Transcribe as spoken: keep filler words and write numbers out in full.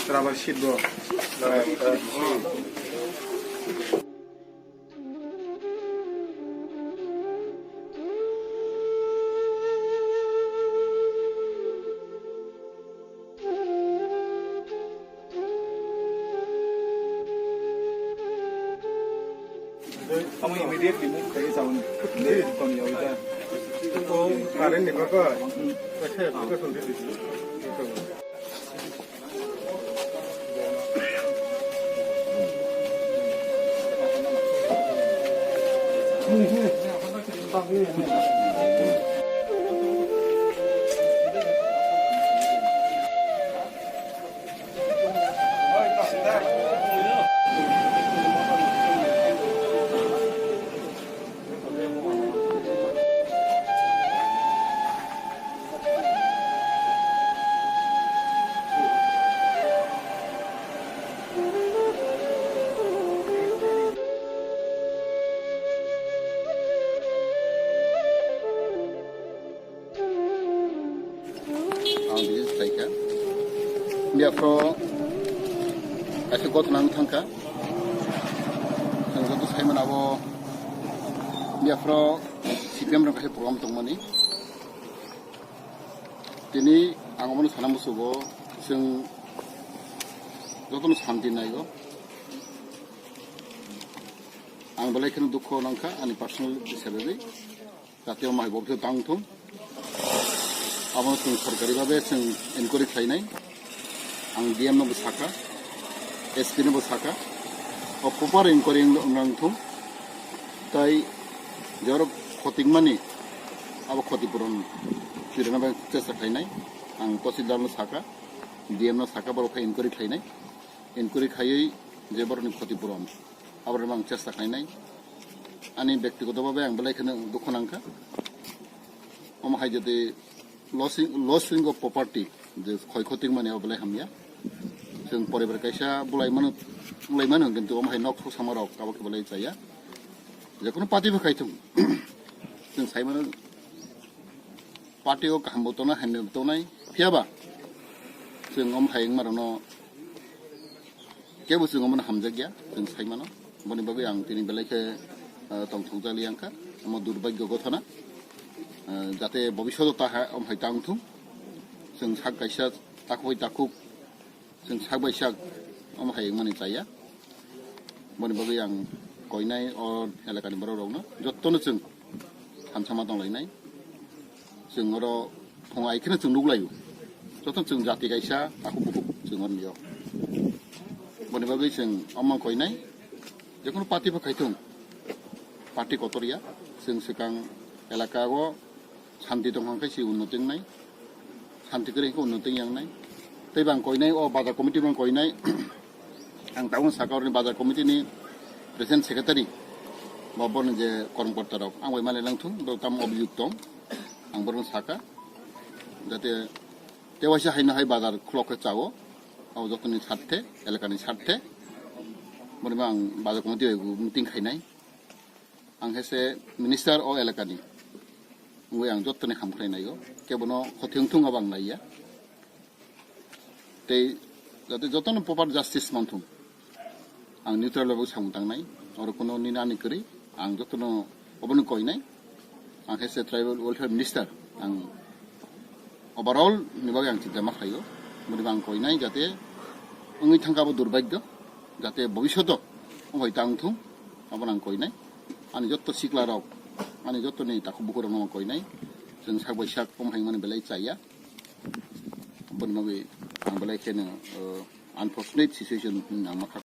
Rubber sheet bo. Omo immediately move khai sauni. Dei, komi yawi ta. Current ni baka. Ang bini saikha. Biaphro kaisa gothona wng thangkha. Chwng joto saimano abo biaphro C P M rok kaisa program tongmani. Tini ang omono sana musugo, chwng jotono santi naigo. Ang belai kheno dukho nangkha ani personal hisabe bai. Jate omo hai bobithe tang thung. Abono chwng sorkari babe chwng enquiry khlainai. Ang D M no bo sakha, S P no bo sakha. O proper enquiry wng thung. Tai jorok khotikmani abo khoti puron pirana bai chesta khlainai. Ang Tahsildar no sakha, D M no sakha, borok khe enquiry khlainai. Enquiry khaiwi je borokni khoti puron, aborok ang chesta khlainai. Ani bektigoto babe ang belai kheno dukho nangkha. Omo hai jodi loss, loss of property, je khoi khoti mani abo belai hamya. Chwng poribar kaisa bulai mano, bulai mano, kintu omo hai nok sok sama rok abo khe belai chaya. Jekono party bo khai thung. Chwng sai mano party o kaham bo tongnai, hamya bo tongnai. Phiya ba chwng omo hai wngma rokno kebo chwng omono hamjakya, chwng sai mano. Boni bagwi ang tini belai khe, ah, tongthokjak li ang kha. Omo durbagyo gothona. Ah, jate bobishoto ta ha, omo hai tang thung. Chwng sak kaisa takhuk bai takhuk, chwng sak bai sak omo hai wngmani chaya. Boni bagwi ang koinai o elakani borok rokno jottono chwng thansa ma tonglainai. Chwng oro phung ai kheno chwng nukhlaio. Joto chwng jati kaisa, takhuk bukhuk chwng oro nio. Boni bagwi chwng omo koinai, jekono party bo khaithung, party kotor ya, chwng swkang elaka o shanti tongkha khe se unnoti wngnai, shanti kwrwi khe unnoti wngnai. Tei bang koinai o bazar committee bang koinai, ang tabuk saka oroni bazar committee ni president secretary, ba borni je kormokorta rok, ang bai mali nangthung, bo tamo obiyuk tong, ang borno saka, jate tewaisa haino hai bazar khulok khe chao, abo jotoni sarthe, elakani sarthe, borni ang bazar committee bai meeting khainai. Ang khe se minister o elakani wngwi ang jottoni ham khlai naio, kebono khoti wng thung abo ang naiya. Tei jate jotono proper justice manthung, ang neutral bai bo samung tangnai, oro kuno nini ani kwrwi, ang jotono obono koinai. Ang khe se tribal welfare minister, ang overall ni bagwi ang chinta ma khlaio. Boni bo ang koinai jate wngwi thangkha abo durbagyo, jate bobishoto wngwi tang thung, abono ang koinai. Ani jotto sikla rok, ani jotto ni takhuk bukhuk rokno ang koinai. Chwng sak bai sak omo hai mani belai chaya. Boni bagwi ang belai kheno, uh, unfortunate situation hinwi ang ma kha.